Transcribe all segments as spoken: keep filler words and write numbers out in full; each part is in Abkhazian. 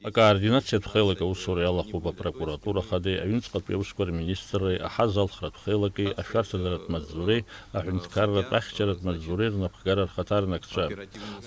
Акоординациатә хеилак аусура иалахәуп апрокуратура хадареи аҩныҵҟатәи аусқәа рминистрреи, аҳазалхратә хеилаки ашәарҭадаратә маҵзуреи аҳәынҭқарратә ахьчаратә маҵзуреи рнапхгара рхаҭарнакцәа.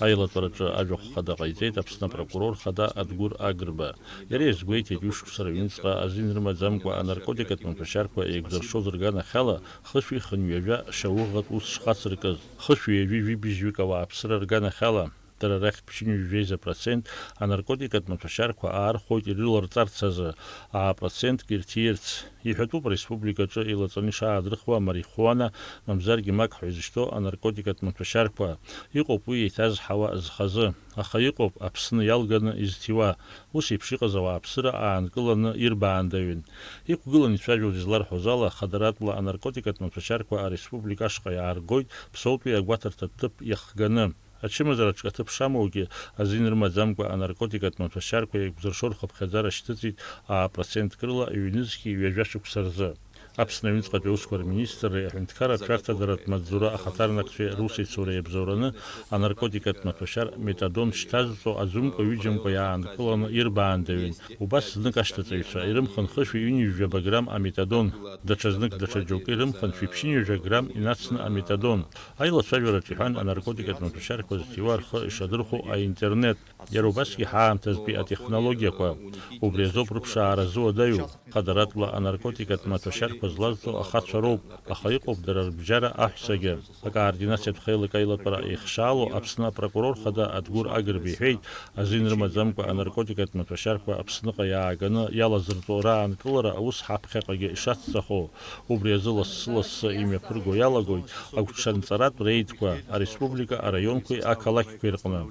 Аилатәараҿы ажәахә хада ҟаиҵеит Аԥсны апрокурор хада Адгәыр Агрба. Иара иазгәеиҭеит, ҩышықәса рыҩныҵҟа азин рымаӡамкәа анаркотикатә маҭәашьарқәа еиқәзыршоз рганахьала хышәи хынҩажәа шьауӷатә ус шхацыркыз, хышәи ҩажәи жәибжьҩык ауааԥсыра рганахьала. Дара рахь ԥшьынҩажәи жәеиза процент анаркотикатә маҭәашьарқәа аархәоит ирыларҵарц азы, аа процентк ирҭиирц. Иҳәатәуп ареспубликаҿы илаҵаны ишаадрыхуа амарихуана, мамзаргьы мак ҳәа изышьҭоу анаркотикатә маҭәашьарқәа. Иҟоуп уи еиҭазҳауа зхазы. Аха иҟоуп Аԥсны иалганы изҭиуа. Ус еиԥш иҟаз ауааԥсыра аанкыланы ирбаандаҩын. Иқәгыланы ицәажәоз изларҳәоз ала, хадаратәла анаркотикатә маҭәашьарқәа ареспублика ашҟа иааргоит, Ԥсоутәи агәаҭарҭа ҭыԥ иахганы. Ачымазараҿ аҭыԥ шамоугьы, азин рымаӡамкәа анаркотикатә маҭәашьарқәа еиқәзыршо рхыԥхьаӡара шьҭыҵит аа процентк рыла ҩнызқьи ҩажәа шықәса рзы. Аԥсны аҩныҵҟатәи аусқәа рминистрреи аҳәынҭқарратә шәарҭадаратә маҵзура ахаҭарнакцәеи русеицура иабзоураны анаркотикатә маҭәашьар метадон шьҭазҵо аӡәымкәа-ҩыџьамкәа иаанкыланы ирбаандаҩын. Убас знык ашьҭаҵаҩцәа ирымхын хышәи ҩынҩажәаба грамм аметадон, даҽазнык даҽа џьоукы ирымхын шәиԥшьынҩажәа грамм инацны аметадон. Аилацәажәараҿ иҳәан, анаркотикатә маҭәашьарқәа зҭиуа рхы ишадырхәо аинтернет, иара убасгьы ҳаамҭазтәи атехнологиақәа. Убри азоуп рыԥшаара зуадаҩу. Хадаратәла анаркотикатә маҭәашьарқәа злазҵо ахацәа роуп, аха иҟоуп дара рыбжьара аҳәсагьы. Акоординациатә хеилак аилатәара ихшаало Аԥсны апрокурор хада Адгәыр Агрба иҳәеит, азин рымаӡамкәа анаркотикатә маҭәашьарқәа Аԥсныҟа иааганы иалазыртәо раанкылара аус ҳаԥхьаҟагьы ишацҵахо. Убри азы лассы-лассы имҩаԥырго иалагоит агәҽанҵаратә реидқәа ареспублика араионқәеи ақалақьқәеи рҟны.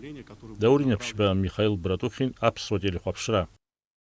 Даур Инаԥшьба, Михаил Братухин, Аԥсуа телехәаԥшра.